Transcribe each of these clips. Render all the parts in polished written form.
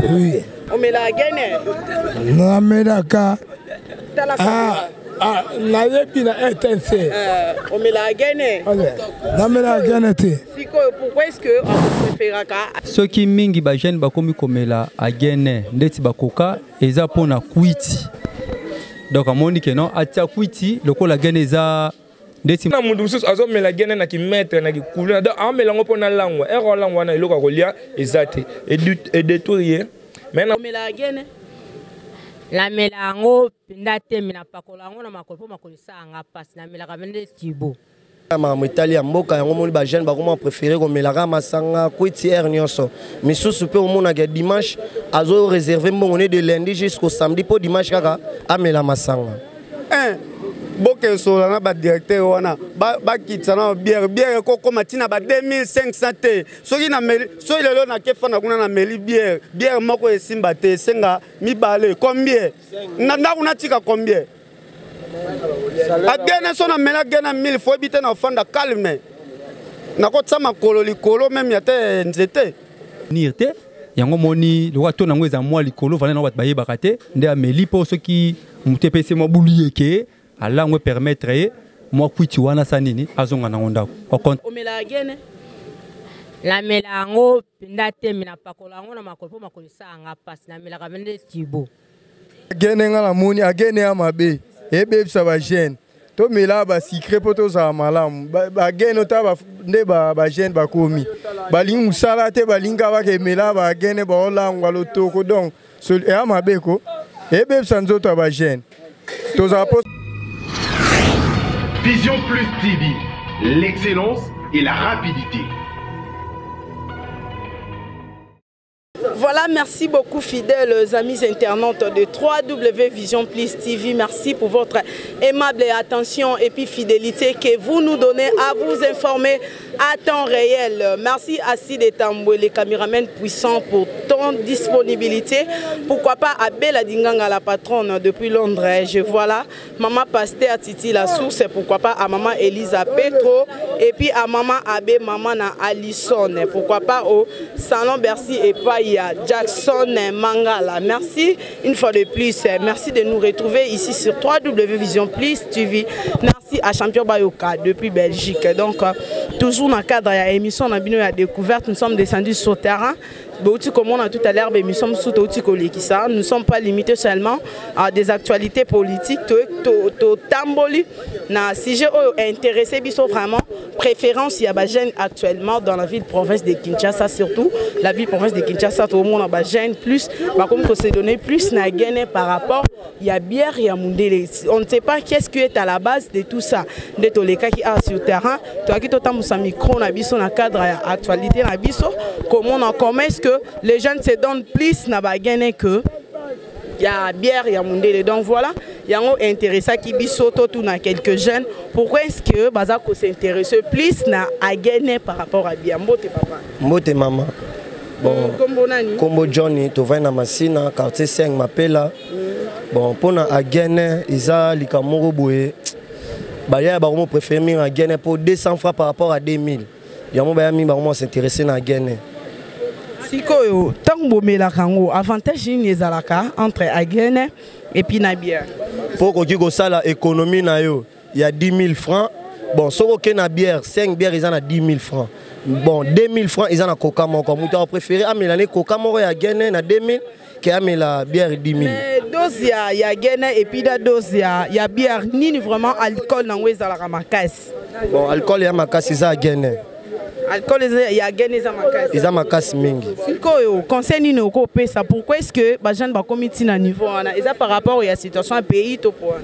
Oui. Omelaka gene? Namelaka. Tala ah, ah, nayebi na RTNC. Omelaka gene? Namelaka gene te. Sikoyo pourquoi est-ce que préféraka? Soki mingi ba jeune bakomi komela agene ndeti bakoka eza pona kwiti. Donc amoni ke non atia kwiti lokola gene eza ndeti na mutu mosusu azomela gene na kimetre na kikuluna, donc amela yango mpo na langwa ere olangwa wana eloko ya kolia eza te, edétruire ye. Mais na omela gene, namela yango mpenza te, me napakola yango na makolo mpo makolo esalanga mpasi. Namelaka mpe tibo. Makambo etali ya mboka yango, omoni bajeune bakoma préféré komelaka masanga kwiti aire nyonso. Misusu mpe omonaka dimanche azo réserve mbongo ne de lundi jusqu'au samedi mpo dimanche kaka amela masanga. Bokesola na badirecteur wana, bakitisa na bière. Bière ekokóma ntina ba 2500 te. Soki nameli, soki lelo nakefanda kuna, nameli bière, bière moko esimba te, esenga mibale. Combien na ndako natika? Combien agene so namela gene 1000 fo yebi te, na ofanda calme, nakotia makolo likolo meme ya te nzete. Nir te yango moni lokola to nango eza mwa likolo vanda nango, bato bayebaka te nde ameli mpo soki motu epesi mwa bulu yeke alango permettre ye mwa kwiti wana sa nini azonga nango ndako. Omelaka gene? Namela yango mpenza te, me napakola yango na makolo mpo makolo esalanga mpasi. Namelaka mpe nde tibo. Agene nga namoni agene ya mabe, ebebisa bajeune. Tomela basucre mpo tozala malamu. Bagene ota nde bajeune bakomi balingi mosala te, balingi kaka bakemela bagene, baolangwa lotoko. Donc eya mabe ko, ebebisa nzoto ya bajeune. Tozala po Vision Plus TV, l'excellence et la rapidité. Voilà, merci beaucoup fidèles amis internautes de 3W Vision Plus TV. Merci pour votre aimable attention et puis fidélité que vous nous donnez à vous informer à temps réel. Merci à Sid Tamboué, les caméramans puissants, pour ton disponibilité. Pourquoi pas à Bella Dinganga, la patronne depuis Londres. Je vois là Maman Pasteur Titi la source. Pourquoi pas à Maman Elisa Petro et puis à Maman Abbé, Maman na Allison. Pourquoi pas au Salon Bercy et Paya Jackson Mangala. Merci une fois de plus. Merci de nous retrouver ici sur 3W Vision Plus TV. Merci à Champion Bayoka depuis Belgique. Donc, toujours dans le cadre de l'émission de découverte, nous sommes descendus sur terrain. Bouti comme on a tout à l'heure, nous sommes sous ça. Nous ne sommes pas limités seulement à des actualités politiques. To tamboli na sujet oyo intéressé biso vraiment, préférence ya ba jeune actuellement dans la ville province de Kinshasa, surtout la ville province de Kinshasa, tout le monde ba jeune plus ba comme que se donner plus na gagner par rapport ya bière ya mundele. On ne sait pas qu'est-ce qui est à la base de tout ça. De toleka qui a sur terrain, toi qui totambusa micro na biso na cadre ya actualité na biso, comment est-ce que les jeunes se donnent plus na ba gagner que ya bière ya mundele. Donc voilà, yango intéressant qui biso to tout na quelques jeunes, pourquoi est-ce que baza ko s'intéresser plus na agene par rapport à bière? Mbote papa. Mbote mama. Bon, kombo nani? Kombo Johnny, tovai na Masina, quartier 5 Mapela. Bon, mpona agene eza likambo moko boye, baya bango préféré mingi agene mpo 200 francs par rapport à 2000, yango baya mingi bango s'intéresser na agene. Sikoyo ntango bomelaka yango, avantage nini ezalaka entre agene et puis na bière? Mpo okoki kosala économie na yo ya 10 000 francs. Bon, soki okei na bière, 5 bière eza na 10 000 francs. Bon, 2 000 francs eza na coca moko. Moto apréféré amela ne coca moko ya gene na 2 000 ke amela bière 10 000. Mais dose ya gene et puis da dose ya bière nini vraiment alcool nango ezalaka makasi? Bon, alcool ya makasi eza ya gene. Alcool ya gene eza makasi? Eza makasi mingi. Sikoyo conseil nini okopesa? Pourquoi est ce que bajeune bakomi ntina niveau wana? Eza par rapport ya situation ya pays to po wana?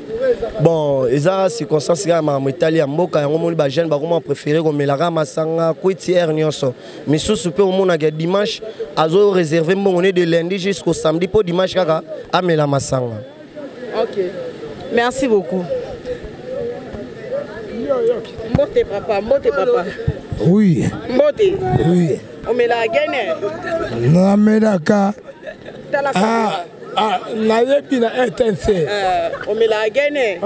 Bon, eza circonstance kaka, makambo etali ya mboka yango, omoni bajeune bakoma préféré komelaka masanga kwiti aire nyonso. Misusu mpe omonaka dimanche azo réserve mbongo ne de lundi jusqu'au samedi mpo dimanche kaka amela masanga. Ok, merci beaucoup. Mbote papa, mbote papa. Oui. Mbote. Oui. Omelaka gene? Namelaka. Tala. Ah, ah, nayebi na RTNC. Omelaka gene?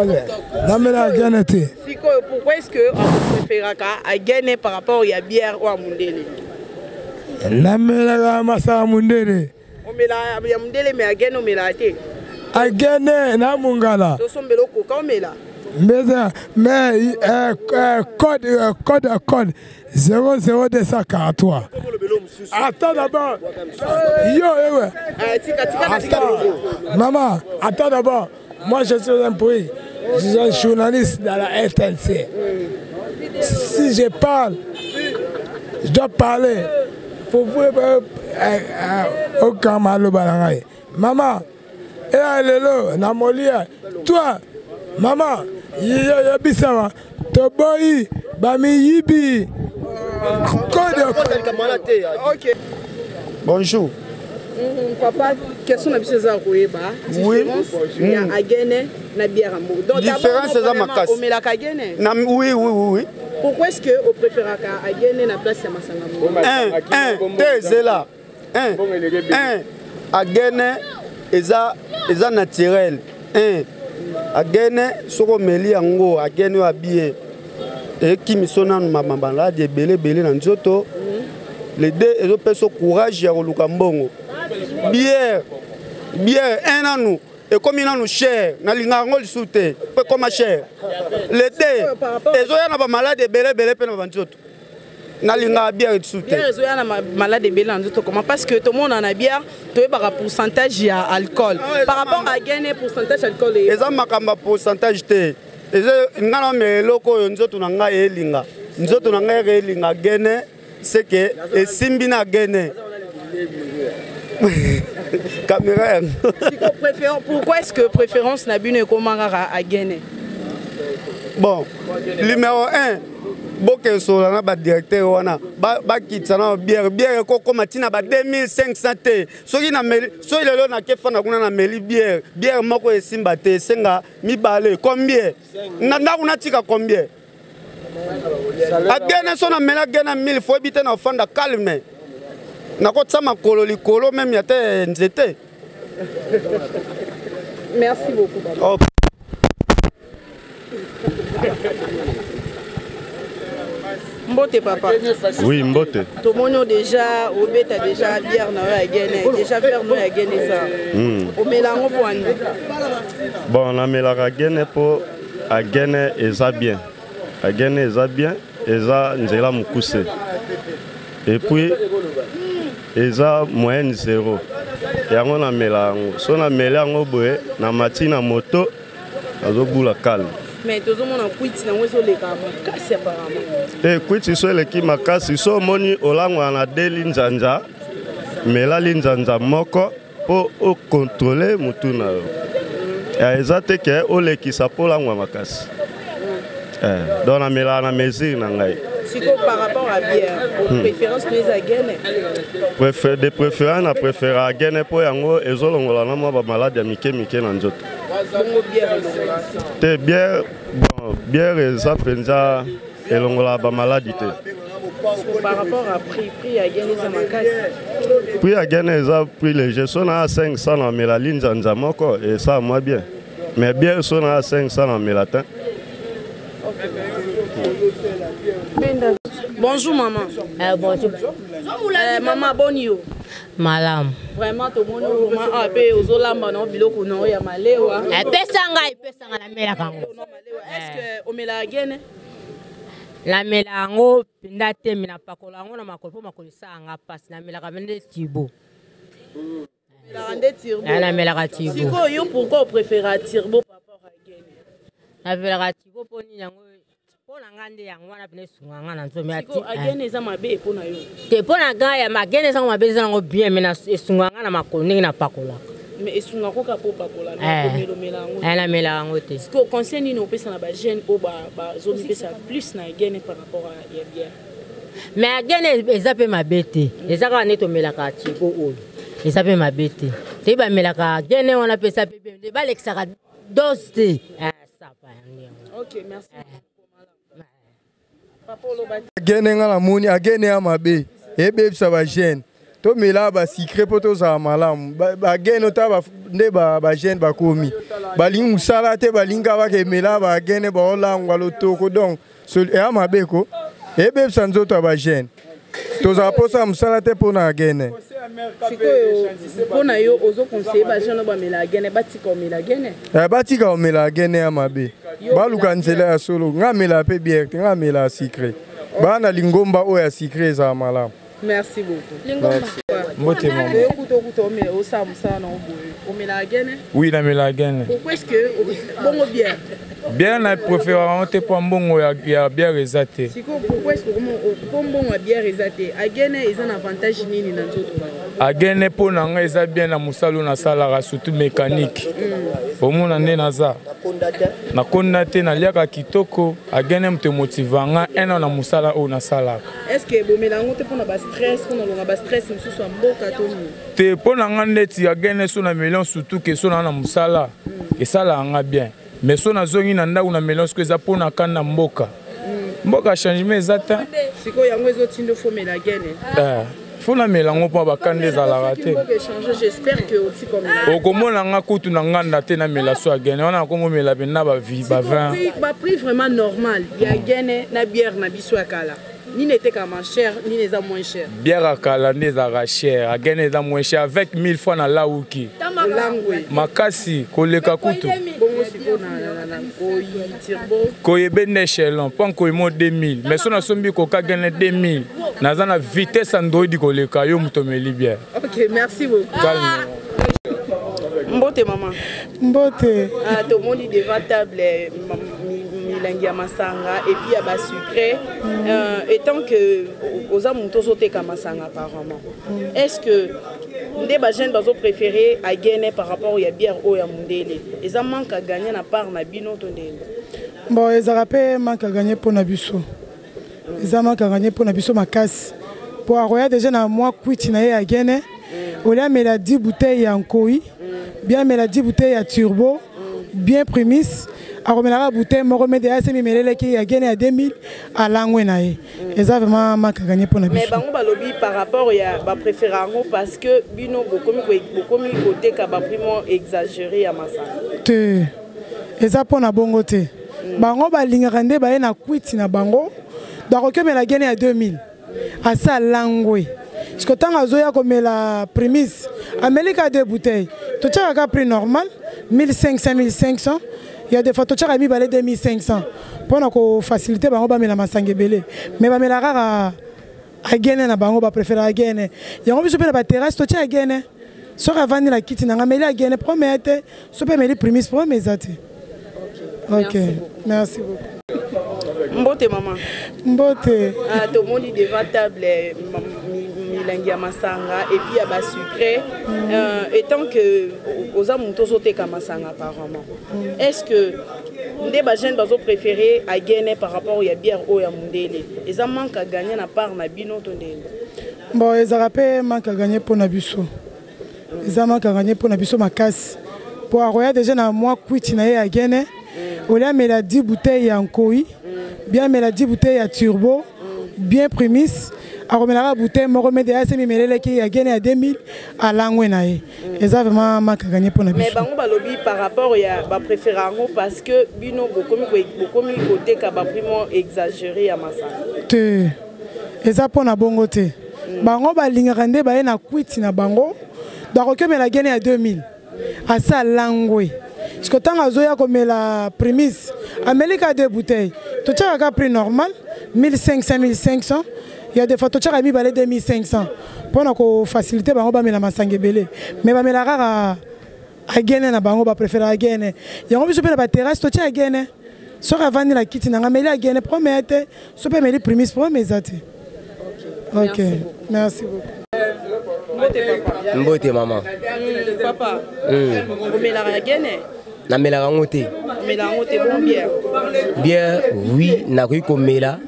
Namelaka gene te. Sikoyo pourquoi est ce que préféraka agene par rapport ya bière oyo ya mundele? Namelaka masanga mundele. Omela ya mondele, mais agene omelaka te. Agene na mongala. Tosombela okoka omela. Mais, mais code, code, code 00243. Attends d'abord. Yo, eh, attends. Maman, attends d'abord. Moi, je suis un bruit. Je suis un journaliste dans la RTNC. Si je parle, je dois parler. Faut vous aucun maloba na ngai. Maman, eya lelo na molia. Toi, maman, yo yebisama toboyi bamiyibi. Code. Ok. Bonjour. Papa, question na biso eza koyeba différence ya agene na bière ya mboka. Donc différence eza makasi. Omelaka agene? Na, oui, oui, oui, oui. Pourquoi est-ce que opréféraka agene na place ya masanga moko? Un, un te, ezela un, un agene eza eza naturel. Un agene, soki omeli yango, agene oyo abie ekimiso nanu mamaladi ebele ebele na nzoto. Le deux, ezopesa courage ya koluka mbongo. Bière, bière un nanu ekomi nanu cher, nalingaka yango lisusu te mpo ekoma cher. Le deux, ezoya na bamaladi ebele ebele mpe na banzoto. Nalingaka bière lisusu te. Bière ezoya na malade ebele na nzoto comment? Parce que tomona na bière, toyebaka pourcentage ya alcool par rapport à agene, pourcentage alcool eza makambo ya pourcentage te. Eza nga na omela eloko oyo nzoto na ngai elinga, nzoto na ngai eke elinga gene, seke esimbi na gene kamera yango. Pourquoi est-ce que préférence na bino ekoma kaka agene? Bon, numéro 1, bokesola na badirecteur wana, bakitisa na bière. Bière ekokóma ntina ba 2500 te. Soki nameli, soki lelo nakefanda kuna, nameli bière, bière moko esimba te, esenga mibale. Combien na ndako natika? Combien agene? So nameli agene 1000, fo yebi te, na ofanda calme, nakotia makolo likolo meme ya te nzete. Merci beaucoup, papa. Okay. Mbote, papa. Oui, mbote. Tomoni oyo déjà obeta déjà bière na yo ya gene, déjà verre no ya gene eza. Omela yango mpo ani? Bon, namelaka gene mpo agene eza bien. Agene eza bien, eza nzela mokuse. Et puis eza moyenne zéro. Yango namela yango. So nameli yango boye, namati na moto, nazobula calme. Mais tozomona kwiti nango ezoleka makasi apparemment. Te, kwiti so eleki makasi, so omoni olangwa na de linzanza, mela linzanza moko mpo okontrole motu na yo. Eza te ke olekisa mpo olangwa makasi. Donc namelaka na mesure na ngai. Sikoyo par rapport à bière, préférence no eza gene? De préférence na préféra agene mpo yango ezolongola na mwa bamaladi ya mike mike na nzoto. Bongo bière elongola? Te, bière, bon, bière eza mpenza elongolaka bamaladi te. Par rapport à prix, prix ya gene eza makasi? Prix ya gene eza prix léger. So na 500 na mela linzanza moko, esala mwa bien, mais bière, so na 500 na mela te. Bonjour, maman. Bonjour. Maman, boni yo? Malamu. Vraiment tomoni vraiment awa mpe ozolamba na biloko na oyo ya malewa. Epesa ngai, epesa ngai, namelaka yango. Est ce que omelaka gene? Namela yango mpenza te, me napakola yango na makolo mpo makolo esala nga mpasi. Namelaka mpe nde tibo. Omelaka nde turbo? Namelaka tibo. Sikoyo yo, pourquoi opréféra turbo par rapport à gene? Namelaka tibo mpo nini? Yango mpo na ngai nde yango wana pene esunga nga na nzomi. Sikoyo agene eza mabe mpo na yo? Te, mpo na ngai agene ezango mabe, eza nango bien, mais esunga nga na makolo ndenge napakolaka. Mais esunga koka mpo opakola, omelomela yango? Namelaka yango te. Sikoyo conseil nini opesa na bajeune oyo bazomipesa plus na agene par rapport ya bière? Mais agene eza mpe mabe te, eza kaka nde tomelaka tibo oyo, eza mpe mabe te. Toyebi bamelaka agene wana mpe eza mpe bien, balekisaka dose te. Sapa yango. Ok, merci. Agene, nga namoni agene ya mabe, ebebisa bajeune. Tomela basucre mpo tozala malamu. Bagene ota nde bajeune bakomi balingi mosala te, balingi kaka bakemela bagene, baolangwa lotoko. Donc eya mabe ko, ebebisa nzoto ya bajeune. Tozala mposa ya mosala te mpo na agene. Sikoyo mpo na yo ozoconseille bajeune oyo bamela agene batika omela agene? Eh, batika omela agene ya mabe, baluka nzela ya solo. Nga amela mpe biere te, nga amela ya sucre. Baa na lingomba oyo ya sucre ezala malamu. Merci beaucoup. Merci. Mbote mama. Yo kuta okuta omela osala mosala na oboye. Omela agene? Oui, namela agene. Pourquoi est-ce que bongo bière? Bière na préfère yango te mpo mbongo ya, ya bière eza te. Sikoyo pourquoi est-ce que mpo mbongo ya bière eza te? Agene eza na avantage nini na nzoto na yo? Agene mpo na ngai eza bien na mosala oyo nasalaka surtout mécanique. Omona nde naza. Nakonda te, naliaka kitoko. Agene moto emotiva nga un an na mosala oyo nasalaka. Est ce que bomela yango te mpona ba stress, mpona longa ba stress mosusu ya mboka to nini? Te, mpo na nga ndeti agene so na meli surtout ke so na na mosala esalaka nga bien, mais so nazongi na ndako na meli siko eza mpo na kanda mboka. Mboka changement eza te. Sikoyo yango ezotinda ofomela agene? Eh, fo namela yango mpo bakanda ezalaka te. Okomona nga kutu na nganda te namela so agene wana, nakomomela mpenza bavi ba 20. Baprix vraiment normal ya agene na bière na biso ya kala, nini etekama cher, nini eza moins cher? Bière ya kala nde ezalaka cher, agene eza moins cher avec 1000 fois na lauki makasi koleka kutu. Bongo sikoyo na nkoyi turbo? Koyebe nde échelon mpo nkoyi mo 2000, mais so nasombi koka gene 2000, naza na vitesse android koleka yo moto omeli bière. Ok, merci beaucoup. Calme. Mbote mama. Mbote. Ah, tomoni devant table milangi ya masanga et puis ya basucré. Étant que oza moto ozoteka masanga apparemment, est ce que nde bajeune bazopréféré agene par rapport ya bière oyo ya mondele eza manque à gagner na part na bino to ndenge? Bon, ezalaka mpe manque à gagner mpo na biso, eza manque à gagner mpo na biso makasi, mpo akoya déjà na mwa kwiti na ye ya gene, olia amela 10 bouteille ya nkoi, bien amela 10 bouteille ya turbo, bien primis, akomelaka bouteille moko me deya se mimeleleki ya gene ya 2000, alangwe na ye. Eza vraiment manque à gagner mpo na Mais biso. Bango balobi par rapport ya bapréféré yango parce que bino bokomi koteka baprix mo exagéré ya masanga. Te, eza mpo na bongo te. Bango balingaka nde baye na kwiti na bango, bakoki omela gene ya 2000 asa alangwe, parceke ntango azoya komela primis ameli ka deux bouteilles. Totiaka ka prix normal 1500 1500, ya des fois totiaka mibale 2500 mpona kofacilité bango bamela masanga ebele, mais bamela kaka agene na bango, bapréféré agene yango. Biso mpe na baterrasse totia agene, soki avandi na kiti na nga ameli agene, problème te. So mpe ameli primis, problème eza te. Ok, merci beaucoup. Mbote mama. Mbote. Ah, tomoni devant table milangi ya masanga et puis ya basucré. Étant que oza moto ozoteka masanga apparemment, est ce que nde bajeune bazopréféré agene par rapport ya bière oyo ya mondele eza manque à gagner na part na bino to ndenge? Bon, ezalaka mpe manque à gagner mpo na biso, eza manque à gagner mpo na biso makasi, mpo akoya déjà na mwa kwiti na ye ya gene, olia amela 10 bouteille ya nkoi, bien amela 10 bouteille ya turbo, bien primis, akomelaka bouteille moko me deya se mimeleleki ya gene ya 2000, alangwe na ye. Eza vraiment manque à gagner mpo na Mais biso. Bango balobi par rapport ya bapréféré yango parce que bino bokomi koteka baprix mo exagéré ya masanga. Te, eza mpo na bongo te. Bango balingaka nde baye na kwiti na bango, bakoki omela gene ya 2000 asa alangwe, parceke ntango azoya komela primis ameli ka deux bouteilles. Totiaka ka prix normal 1500 1500, ya des fois totiaka mibale 2500 mpona kofacilité bango bamela masanga ebele, mais bamela kaka agene na bango, bapréféré agene yango. Biso mpe na baterrasse totia agene, soki avandi na kiti na nga ameli agene, problème te. So mpe ameli primis, problème eza te. Ok, merci beaucoup. Mbote papa. Mbote mama. Papa, omelaka agene? Namelaka yango te. Omela yango te, bon, bière? Bière, oui, nakoki komela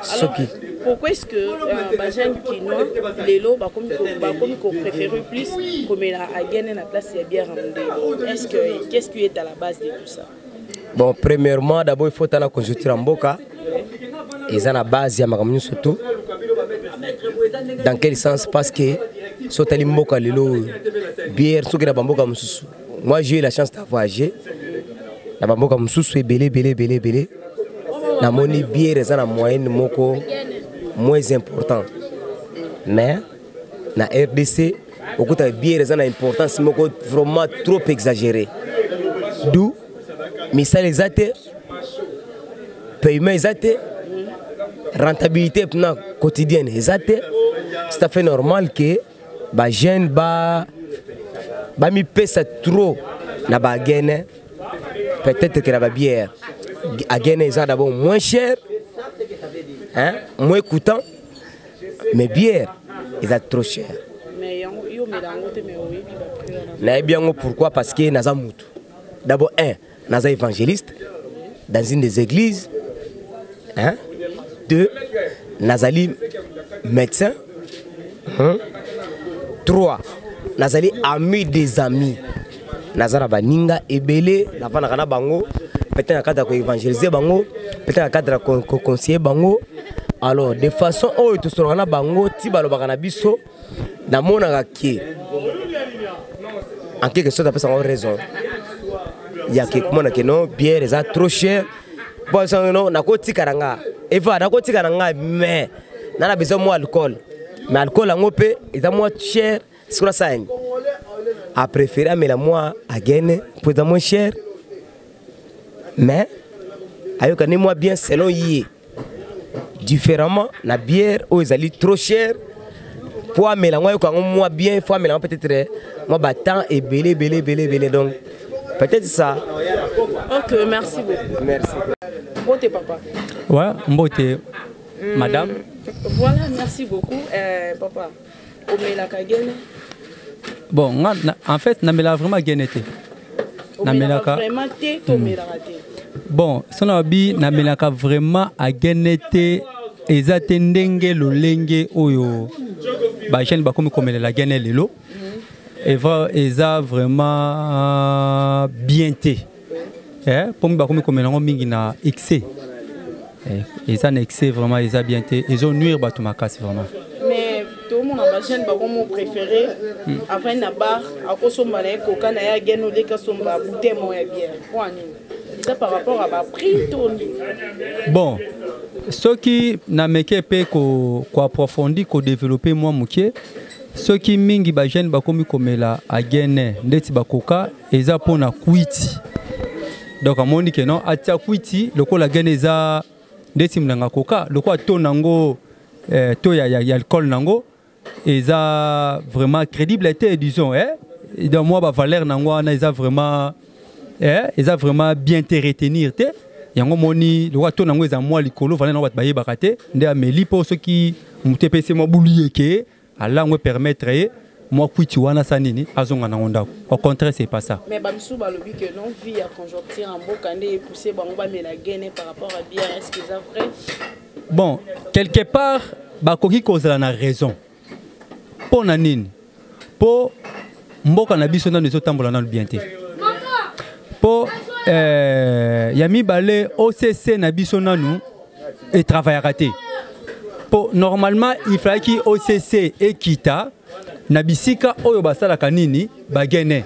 soki Pourquoi est-ce que bajeune kinois lelo bakomi kopréférer plus komela agene na place ya bière ya mondele? Est ce que qu'est-ce qui est à la base de tout ça? Bon, premièrement, d'abord il faut tala conjoncture ya mboka eza na base ya makambo nyonso to. Dans quel sens? Parce que so otali mboka lelo oyo, bière soki na bamboka mosusu, moi j'ai eu la chance de voyager na bamboka mosusu ebele ebele ebele ebele, namoni bière eza na moyenne moko. moins important. Mais na RDC okuta bière eza na importance moko vraiment trop exagéré. D'où misala eza te, paiement eza te, rentabilité na quotidienne eza te. C'est à fait normal que ba jeune ba bamipesa trop na bagene peut-être que na babière. Agene eza d'abord moins cher, hein, moins coûtant, mais bière eza trop cher. Nayebi yango pourquoi? Parce que naza mutu d'abord, un, naza évangéliste dans une des églises, hein? Deux, nazali médecin, hein? Trois, nazali ami des amis, naza na baninga ebele, navandaka na bango, peut-être na cadre ya koévangéliser bango, peut-être na cadre ya koconseiller bango. Alors de façon oyo tosolaka na bango, ti balobaka na biso, namonaka ke en quelque sorte apesa bango raison ya ke komona ke non, bière eza trop cher. Bon, non, nakotika na nga, eva nakotika na nga, mais na besoin mwa alcool, mais alcool yango mpe eza mwa cher. Sikoyo nasala nini? Apréféré amela mwa agene mpo eza moins cher, mais ayoka nde mwa bien selon ye, différemment na bière oyo ezali trop cher. Mpo amela yango, ayoka yango mwa bien, fo amela yango peut-être mwa batemps ebele ebele ebele ebele. Donc peut-être ça. Ok, merci beaucoup. Merci. Mbote, papa. Ouais, mbote, madame. Voilà, merci beaucoup. Papa, omelaka gene? Bon, nga, en fait, namelaka vraiment gene te. Omelaka vraiment te to omelaka te? Bon, so na babi namelaka vraiment agene te, eza te ndenge lolenge oyo bajeune bakomi komelela gene lelo. Eva eza vraiment bien te, mpo mi bakomi komela yango mingi na excès. Eza na excès, vraiment eza bien te, ezonuire bato makasi vraiment. Mais tomona bajeune bakomo préféré avandi na bar, akosomba na ye koka na ye agene, oleki asomba bouteille moko ya bière. Mpo nini? Eza par rapport à baprix to nini? Bon, soki nameke mpe koapprofondir, kodévelopper mwa moke, soki mingi bajeune bakomi komela agene ndeti bakoka, eza mpona kwiti. Donc amoni ke non, atia kwiti lokola gene eza ndeti molanga koka, lokola to nango to ya alcool nango eza vraiment crédible te, disons, eh? Donc mwa bavaleur nango wana eza vraiment, eza vraiment bien te, retenir te. Yango moni lokola to nango eza mwa likolo, valeur nango bato bayebaka te, nde ameli mpo soki motu epesi mwa bulu yeke ala yango permettre ye mwa kwiti wana asa nini, azonga nango ndako. Au contraire, c'est pas ça. Mais bamisusu balobi ke non, vie ya conjoncture ya mboka nde epousse bango bamela gene par rapport à bière. Est ce que eza vrai? Bon, quelque part bakoki kozala na raison. Mpo na nini? Mpo mboka na biso nano ezotambola nano bien te. Mpo ya mibale, OCC na biso nanu etravaillaka te. Mpo normalement il fallaki OCC ekita na bisika oyo basalaka nini, bagene,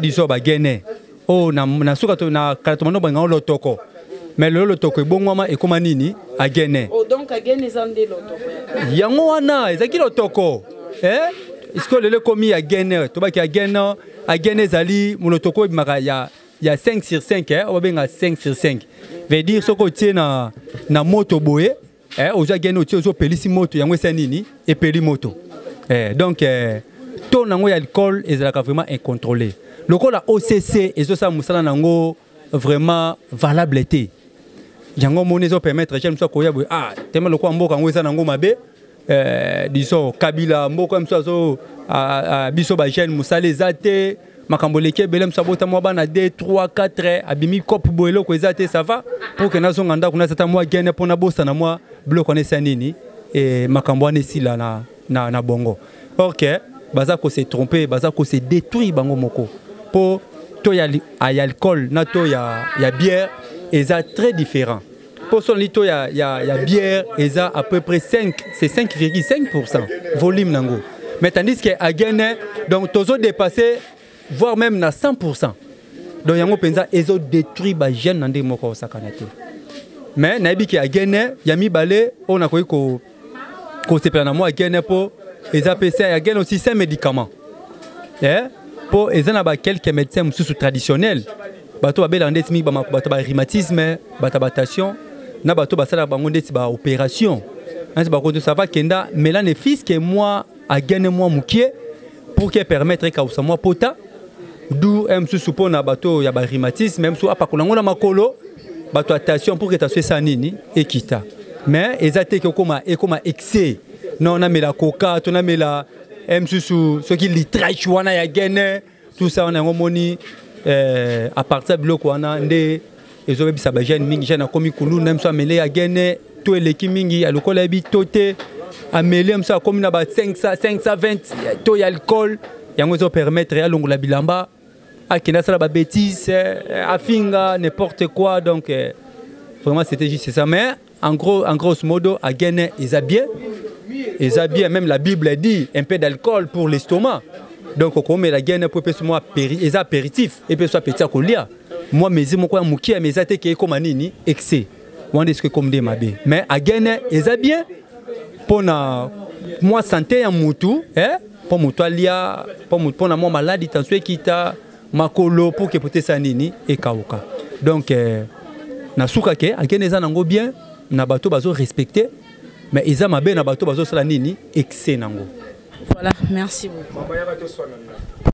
disons bagene oyo na suka to na kala tomando bangango lotoko, mais lelo lotoko ebongwama, ekóma nini, agene. Oh, donc agene eza nde lotoko ya kala? Yango wana ezalaki lotoko, sikoyo lelo ekomi agene. Tobaki agene, agene ezali molotoko oyo ebimaka ya 5 sur 5, oyo babenga 5 sur 5, veut dire soki otie na moto boye, ozwa gene, otie, ozopelisi moto, yango esali nini, epeli moto. Donc to nango ya alcool ezalaka vraiment incontrôlé. Lokola OCC ezosala mosala nango vraiment valable te, yango moni ezopermettre jeune mosu akoya boye, ah, tema lokola mboka yango eza nango mabe, disons Kabila, mboka mosu azo biso bajeune mosala eza te, makambo eleki ebele, mosu abota mwa bana 2 3 4, abimi cope boye, eloko eza te, ça va pour ke nazonga ndako, nazata mwa gene mpo nabosana mwa biloko wana esa nini, makambo wana esila na bongo. Or ke baza kose tromper, baza kose détruire bango moko, mpo to ya alcool na to ya bière eza très différent. Mpo so nali to ya bière eza à peu près 5, c'est 5,5 volume nango, mais tandis que agene, donc tozo dépasser, voire même na 100. Donc yango mpenza ezodétruire bajeune na ndenge moko osakana te. Mais nayebi ke agene ya mibale oyo nakoki ko kosepela na mwa agene mpo eza mpe se agene aussi c'est un médicament eh? mpo eza na ba quelques médecins mosusu traditionnels bato babelaka ndeti mingi bato ba rhumatisme bato ya batation na bato basalaka bango ndeti ba opération neti bakoto ça va kenda mela ne fiske mwa agene mwa mokie pour que permettre ekausa mwa pota du eh, mosusu mpo na bato ya barhumatisme mosusu apakola yango na makolo bato ya tension pour que tension esala nini ekita. Mais eza te ke okoma ekoma excès non namela coca to namela eh, mosusu soki litrache wana ya gene tout ça wana yango omoni eh, à partir ya biloko wana nde ezobebisa bajeune mingi. Jeune akomi kuluna mosusu amele ya gene to eleki mingi lokola yebi to te amele mosusu akomi na ba 500, 520 to ya alcool yango ezopermettre alongola bilamba akende asala babétise afinga n'importe quoi. Donc vraiment c'était juste ça. Mais en gros, en grosso modo, agene eza bien, eza bien. Même la Bible dit un peu d'alcool pour l'estomac. Donc okomela gene po epesa mwa eza apéritif epesa appétit ya kolia mwa mezi moko ya mokie, mais eza te ke ekóma nini excès wana esoki ekomi nde mabe. Mais agene eza bien mpona mwa santé ya mutu eh? Mpo motu alia mpona mwa maladi tension ekita makolo pour ke pote esa nini ekauka. Donc na suka ke agene eza nango bien na bato bazo respecte, mais eza mabe na bato bazosala nini excès nango. Voilà, merci beaucoup.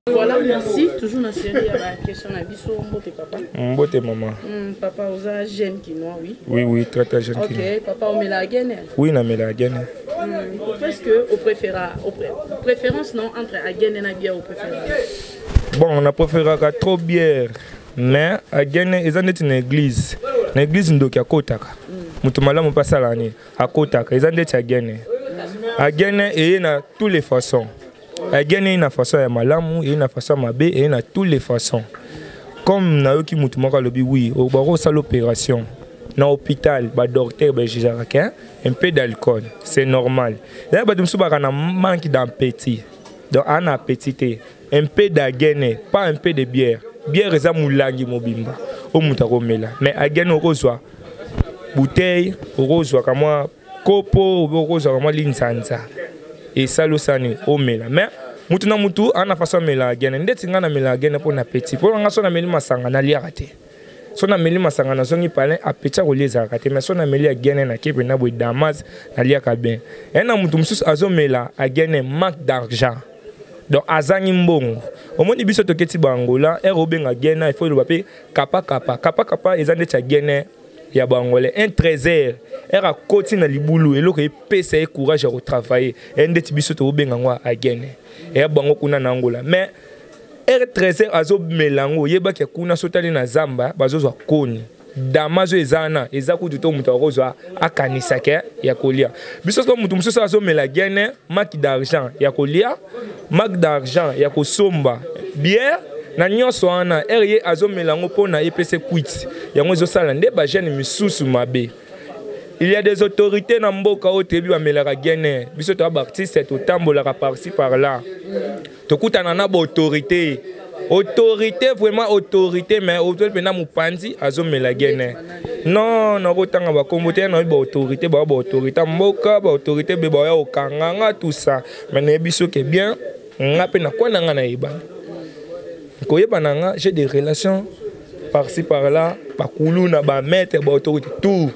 Voilà, merci. Toujours dans la série, il y a la question à biso, mbote papa. Mbote maman. Papa, oza jeune kinois, oui. Oui, oui, très très jeune Ok, kinois. Papa, on met la gaine. Oui, na mela gaine. Est-ce que au préféra, au préférence non entre Agen et la bière au préféré? Bon, on a préféré trop bière, mais Agen eza neti na église. Na église ndoki akotaka. Mutu malamu mpe asala nini akotaka eza ndeti agene. Agene eye na tous les façons. Agene eye na façon ya malamu, eye na façon ya mabe, eye na tous les façons. Comme nayoki mutu moko alobi oui, bakosala opération na hôpital, badocteur bajugeaka un peu d'alcool, c'est normal. Eza bato mosusu baka na manque d'appétit. Donc ana appétit te. Un peu d'agene, pas un peu de bière. Bière eza molangi mobimba oyo moto akomela. Mais agene okozwa bouteille, okozwaka mwa kopo, okozwaka mwa linzanza esali osani omela. Mais mutu na mutu ana façon amela agene. Ndeti ngai namela agene mpo na appétit. Mpo na ngai so nameli masanga naliaka te. So nameli masanga nazongi palin appétit ya kolia ezalaka te. Mais so nameli agene nake mpenza boye damas naliaka bien. Ye na mutu mosusu azomela agene manque d'argent. Donc azangi mbongo. Omoni biso toketi ba Angola, ere obenga gene, il faut loba pe kapa kapa. Kapa kapa eza ndeti ya gene ya ba Angolais. Un trésor, ere akoti na libulu eloko epesa ye courage ya kotravailler. Ye ndeti biso tokobenga yango agene. Eya bango kuna na Angola. Mais ere trésor azomela yango, oyebaki kuna sotali na zamba bazozwa koni. Damazo eza wana, eza kutu to moto akozwa akanisaka ya kolia. Biso so moto mosusu azomela gene manque d'argent ya kolia, manque d'argent ya kosomba bière na nyonso wana ere ye azomela yango mpona epesa kwiti. Yango ezosala nde ba jeune misusu mabe. Il y a des autorités na mboka oyo toyebi bamelaka gene. Biso toya ba artiste totambolaka par-ci par-là. Tokutana na ba autorité. Autorité vraiment autorité, mais autorité mpenza mopanzi azomela gene. Non, nakotanga bakombo te, nayebi ba autorité, ba ba autorité mboka, ba autorité be baya kokanganga tout ça. Mais nayebi soki bien, nga mpe na kwa na nga nayebani. Koyeba na nga, j'ai des relations par-ci par-là, bakuluna, ba maître, ba autorité, tout.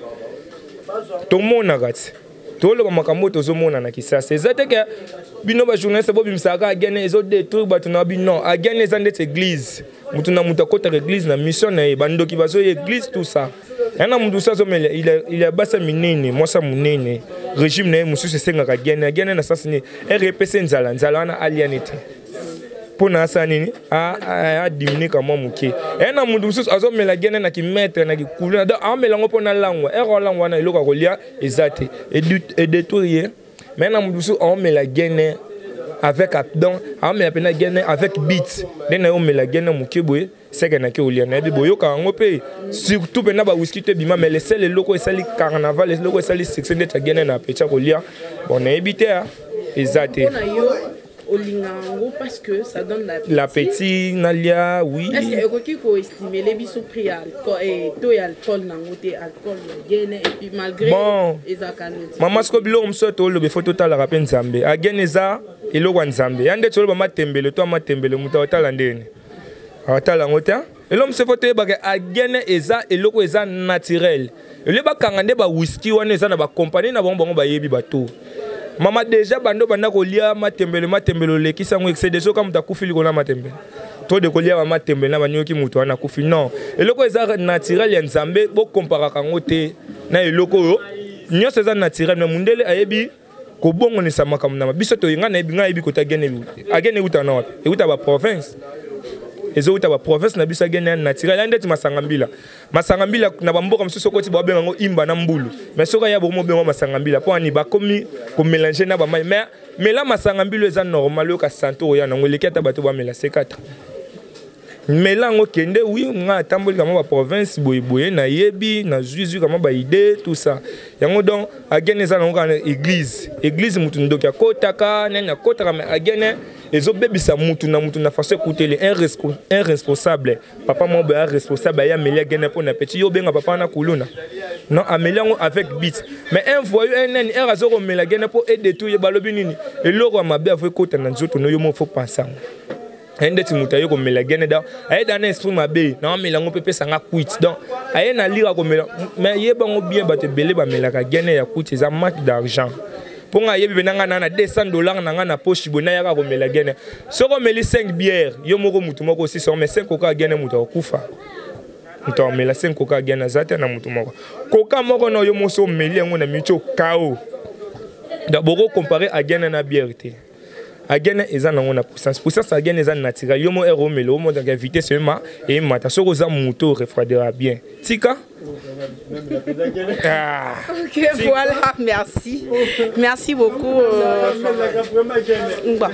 Tomonaka ti. Toloba makambo tozomona na Kisasa. Eza te ke bino ba journaliste bobimisaka agene ezodétruire bato na bino. Agene eza ndeti église. Mutu na mutu akotaka église na mission na ye, bandoki bazoya église tout ça. Ya na mutu mosusu azomela, il a basa minene, mwasa monene. Régime na ye mosusu esengaka agene, agene na sens nini? Ere epesa nzala, nzala wana aliani te. Mpo na asala nini? Adiminue ka mwa moke. Ya na mutu mosusu azomela agene na kimetre, na kikulu, donc amela yango mpo na langwa. Ere olangwa wana eloko ya kolia eza te. Edétruire ye. Mais na mutu mosusu aomela gene avec, donc aomela mpena gene avec beat. Nde na ye omela gene moke boye, seke nake olia nayebi boyoka yango mpe surtout mpena ba whisky to ebima. Mais le seul eloko esali carnaval, eloko esali succès ndeti agene na appétit ya kolia, bon nayebi te eza te. Mpona yo Olinga yango parce que ça donne l'appétit. L'appétit nalia, oui. Est ce que ekoki koestimele biso prix ya alcool, eh, to ya alcool nango te, alcool ya gene, et puis malgré bon ezalaka noti? Mama, siko biloko mosusu toloba, ifo totalaka mpe Nzambe. Agene eza eloko ya Nzambe, ya nde toloba matembele to matembele, moto akotala ndeni akotala yango te. Eloko mosusu ifo toyebaka, agene eza eloko eza naturel. Elio bakanga nde bawiski wana eza na bakompani na bango, bango bayebi bato. Mama, deja bando banda kolia matembele, matembele olekisi yango excès. Deja oka moto akufi likolo na matembele to de kolia bamatembele na banyoki, moto wana akufi. Non, eloko eza naturel ya Nzambe, bokomparaka yango te na eloko oyo nyonso eza naturel. Mais mundele ayebi kobongonisa makambo na biso. Toye ngai nayebi, ngai nayebi kota agene. Agene euta na wapi? Euta baprovince, ezowuta baprovince na biso. Agene ya naturel ya ndeti masanga mbila. Masanga mbila na bamboka mosusu okoti, babenga yango imba na mbulu, mais soki aya bokomi obenga masanga mbila mpo ani bakomi komélange na bamai. Mais mela masanga mbila eza normal, oyoka santo oya nango eleki ata bato bamela C4. Mela yango, kende. Wi, nga atamboli kama baprovince boyeboye, nayebi, nazwizwi kama baide, tout ça yango. Donc agene eza nango kaka église, église mutu ndoki akotaka, nani akotaka, mais agene ezobebisa mutu na mutu na façon ekuteli un responsable. Papa moko boye responsable aye ameli agene mpo na petit. Yo obenga papa wana kuluna? Non, ameli yango avec but. Mais un voyou, un nani ere aza komela gene mpo edetour ye, balobi nini? Eloko ya mabe avo ekota na nzoto no, yo mo fo pensa yango. Aye ndeti moto aye komela gene, donc aye da na esprit mabe na amela yango mpe pesanga kwiti. Donc aye na lira komela, mais yebango bien, bato ebele bamelaka gene ya kwiti, eza manque d'argent. Mpo ngai ayebi mpe na ngai na 200 $ na ngai na poche boye, nayaka komela gene. Soki omeli 5 bière, yo moko motu moko osisa, mais 5 koka gene, moto akokufa. Moto amela 5 koka gene aza te na motu moko. Koka moko na yo moso omeli yango na miti okao. Donc bokocompare agene na bière te. Agene eza nango na puissance, puissance agene eza naturel. Yo mo ere omela, omonaka vitesse ema emata. Soki oza moto refroidira bien, tika. Ah. Ok, voilà, merci. Merci beaucoup. Ngba.